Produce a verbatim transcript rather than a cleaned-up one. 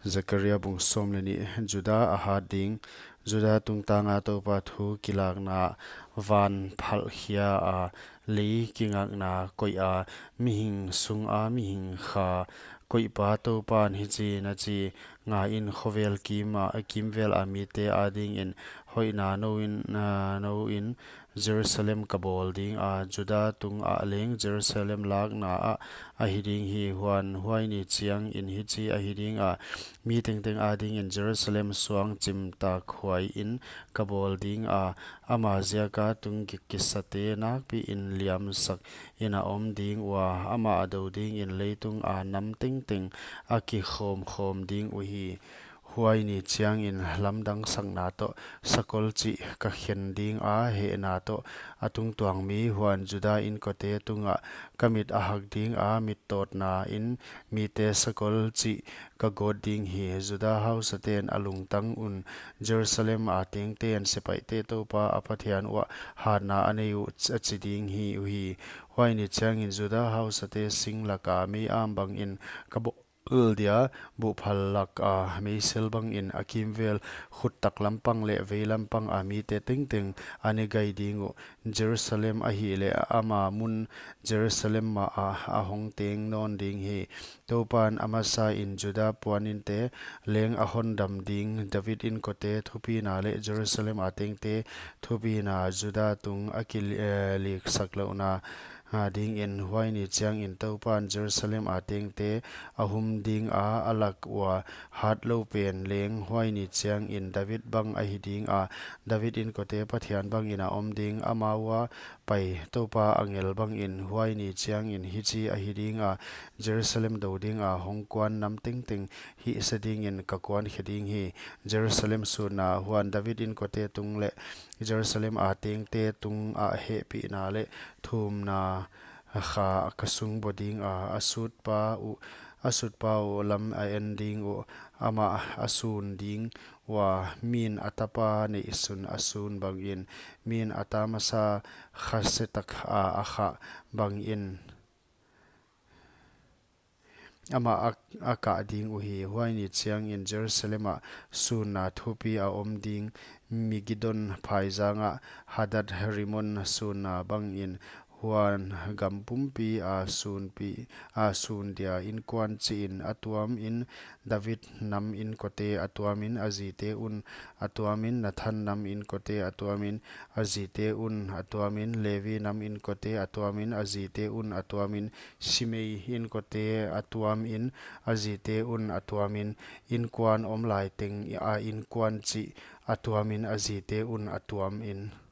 Zakaria bung sawm leh nih. Juda a hat ding. Juda tungtanga Toupa thu kilakna, van phalkhia a, lei kingakna koih a, mihing sunga mihing kha koihpa Toupan hichiin a chi: Ngahin, khovel kima, kimvel a mite adingin hoihna nou in, ah, nou in Jerusalem ka bawl ding a, Juda tungah leng Jerusalem lakna ah ahi ding hi. Huan huai ni chiangin hichi ahi ding a, mi tengteng adingin Jerusalem suang chimtakhuai in ka bawl ding a, ama ziaka tung ki-, kisate nakpiin liamsakin a om ding ua, amah a dou dingin leitunga nam tengteng a kikhawmkhawm ding uhi. Huai ni chiangin lamdang sakna toh sakol chih ka khen ding a, hehna toh a tungtuang mi, huan Juda inkote tungah ka mit a hak ding a, mittawtna in mite sakol chih ka gawt ding hi. Juda hausaten a lungtang un, Jerusalem a tengten sepaihte Toupa a Pathian uah hatna a nei uh, a chi ding hi uhi. Huai ni chiangin Juda hausate sing laka mei-am bangin ka bawl dia, buhphal laka meisel bangin a kimvel khuttak lampang leh veilam panga mite tengteng a ne gai ding uh. Jerusalem ahihleh ama mun Jerusalem maha a hong teng nawn ding hi. Toupan a masain Juda puaninte leng a hondam ding. David inkote thupina leh Jerusalem a tengte thupina Juda tung a ki-, eh, liksak louhna, ah, dingin. Huai ni chiangin Toupan Jerusalem a tengte a hum ding a, a lak ua hatlou pen leng huai ni chiangin David bang ahi ding a, David inkote Pathian bangin a om ding. Ama ua pai Toupa angel bangin. Huai ni chiangin hichi ahi ding a, Jerusalem dou dinga hong kuan nam tengteng hihse dingin ka kuankhe ding hi. Jerusalem sunna. Huan David inkote tung leh Jerusalem a tengte tungah hehpihna leh thumna kha ka sungbawl ding a, a sutpa uh, a sutpa uh lam a en ding uh, amah a sun ding ua, min a tapa neihsun a sun bangin, min a ta masa kha setak a a khah bangin amah a, a kah ding uhi. Huai ni chiangin Jerusalem ah sunna thupi a om ding, Migidon phaizangah Hadad Rimon sunna bangin. Huan gam pumpi a sunpi, a sun dia inkuan chihin a tuamin, David nam inkote a tuamin, a zite un a tuamin, Nathan nam inkote a tuamin, a zite un a tuamin, Levi nam inkote a tuamin, a zite un a tuamin, Simei inkote a tuamin, a zite un a tuamin, inkuan omlai teng a inkuan chih a tuamin, a zite un a tuamin.